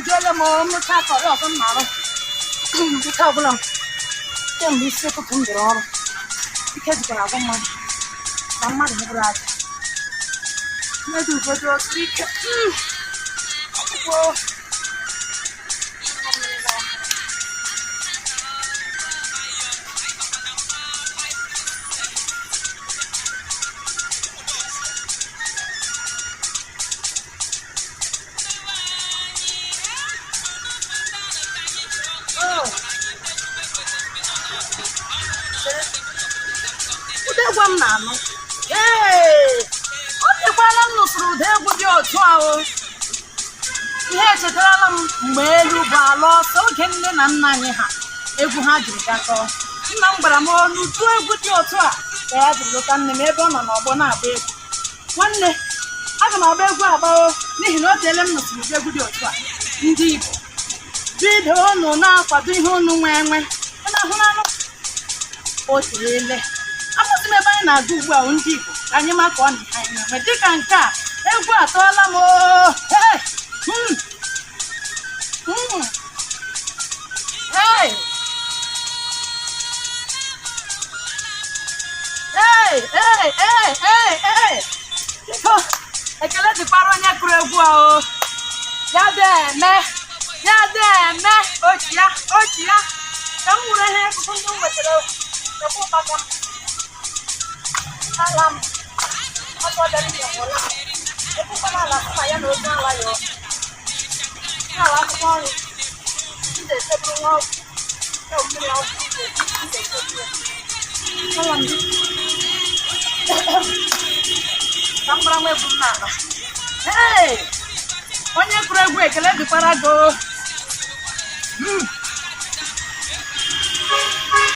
ejuola m. M rụcha aka ọrụ ọzọ m na-arụ, ike agwụla m kemgbe isi ụtụtụ m bịara ọrụ. Ike jikwara agwụ mmadụ na mmadụ hụbụrụ aja mmedu ụfọdụ osiri ike. Ọkpụkpọ. Ụda egwu m na-anụ, ee, o tekwala m nụsịrị ụda egwu dị otu ahụ. Ihe echetarala m mgbe elu bụ ala ọsọ, oge nne na nna anyị ha egwu ha jiri gakọọ. Nna m gwara m olu tụọ egwu dị otu a ka ya jiri lụta nne m ebe ọ nọ n'ọgbọ na-agba egwu. Nwanne, aga m agba egwu agbao, n'ihi na o teele m nụsịrị ụdị egwu dị otu a. Ndị Igbo, bido unu na-akwado ihe unu nwe enwe na-ahụ n'anụ. O teele amasị m ebe anyị na-aga ugbu a. Ndị Igbo, ka anyị ma ka ọ na ihe anyị na-enwe dịka nke a. Egwu atọọla m oo. Hey! Hey! Hey, hey, hey, hey, hey! Biko, ekele dịkwara onye kụrụ egwu a o. Ya dị eme, ya dị eme, ochi ya, ochi ya. Ka m were ihe akụkụ ndị m nwetara ekwu ụkpaka. Ala m, ọsọ bịara ije nwụla. Ekwukwana ala sị na ya na ozu ala ya. Ala akwụkwọ nri, m ga-echeburu nwa ọgwụ, ya mmiri ọgwụ, m ga-echeburu ya. Ala m dị. Ka m gbara nwa egwu m n'ala. Hey! Onye kụrụ egwu, ekele dịkwara gị o.